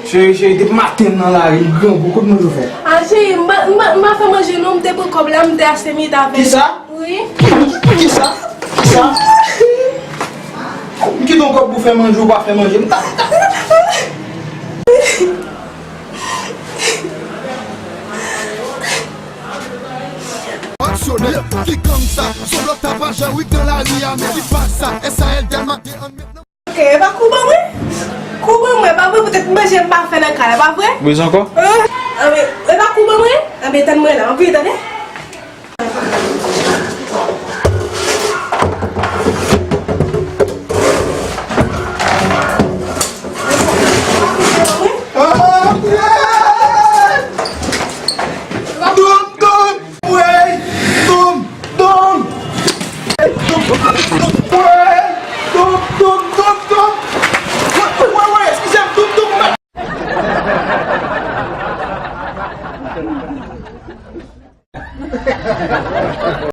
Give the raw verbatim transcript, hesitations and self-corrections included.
Cheri, cheri, depi maten m nan lari, m grangou, kote manje w fè? A, cheri, m pa, m pa, m pa fè manje non, m te pran kòb la, m te achte mita avè. Kisa? Wi. Kisa? Kisa? M kite yon kòb pou fè manje, ou pa fè manje. M ta, ta. Ki gang sa? Son blòk tapajan, wi, nan lari a, men ki pa sa? S A L Delma, te ann met nan. Ok, e pa kou ban mwen? Kou ban mwen, pa vre, poutèt manje m pa fè nan kay la, pa vre? Bezwen ankò? Hein? Anben, e pa kou ban mwen? Anben, tann mwen la, anpil, tande? Doum, doum, wey, doum, doum. Wey, doum, doum, doum, doum. Wey, wey, wey, eskize m, doum, doum.